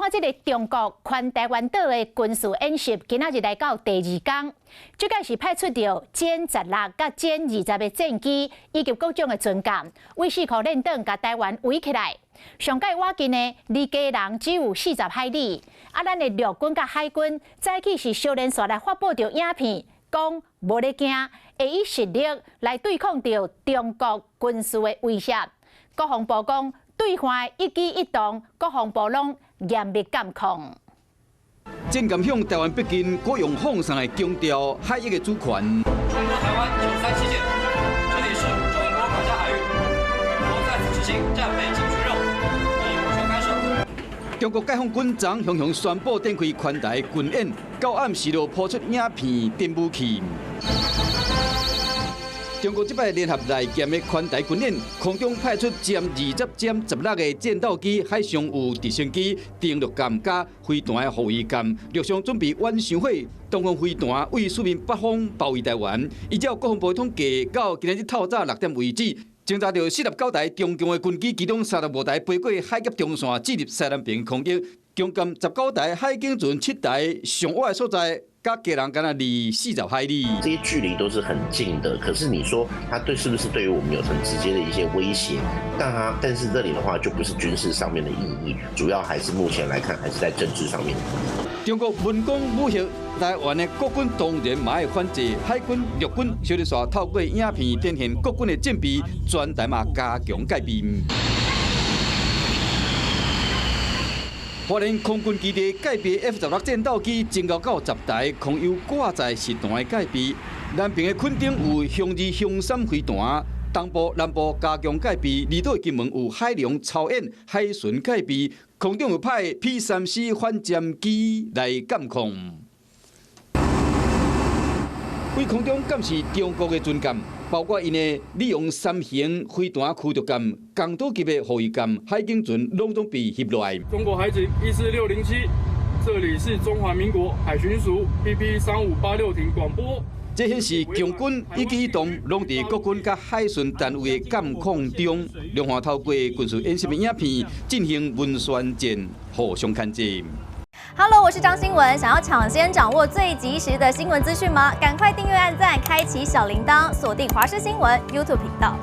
看這个中國環臺灣島的軍事演習，今仔日來到第二工，這擺是派出著殲十六佮殲二十的戰機，以及各種的船艦，對四箍練轉共臺灣圍起來。上蓋倚近的離基隆只有40海里，啊，咱的陸軍佮海軍早起是相連紲來發布著影片，講無咧驚，會以實力來對抗著中國軍事的威脅。國防部講，對岸的一舉一動，國防部攏嚴密監控。戰艦向臺灣逼近，閣用放送來強調海域的主權。中國臺灣937艦，這裡是中國管轄海域，我在此執行戰備警巡任務，你無權干涉。中國解放軍昨雄雄宣布展開環臺軍演，到暗時就拋出影片展武器。中國這擺聯合內艦的環臺軍演，空中派出殲二十、殲十六的戰鬥機，海上有直升機、登陸艦佮飛彈的護衛艦，陸上準備遠傷火，東方飛彈對四面八方包圍臺灣。依照國防部統計，到今仔日透早6點為止，偵查著49台中共的軍機，其中35台飛過海峽中線，進入西南邊空域；共艦19台，海警船7台，上倚的所在，佮基隆敢若離40海里。這些距離都是很近的，可是你說它對是不是對於我們有很直接的一些威脅？但是這裡的話就不是軍事上面的意義，主要還是目前來看還是在政治上面的意義。中國文攻武嚇臺灣的國軍當然嘛會反制，海軍、陸軍小日煞透過影片展現國軍的戰備，全台嘛加強戒備。花蓮空軍基地戒備 F-16戰鬥機增加到10台，空優掛載實彈的戒備。南爿的墾丁有雄二、雄三飛彈，東部、南部加強戒備。離島金門有海龍操演、海巡戒備，空中有派 P-3C 反潛機來監控。對空中監視中國的軍艦，包括𪜶的利用三型飛彈驅逐艦、江島級的護衛艦、海警船，攏總被翕落來。中國海警14607，這裡是中華民國海巡署 PP 3586艇廣播。這顯示共軍一舉一動，攏佇國軍佮海巡單位的監控中，兩岸透過軍事演習的影片進行文宣戰，互相牽制。 Hello，我是張新文。想要搶先掌握最及時的新聞資訊嗎？趕快訂閱、按讚、開啟小鈴鐺，鎖定華視新聞 YouTube 頻道。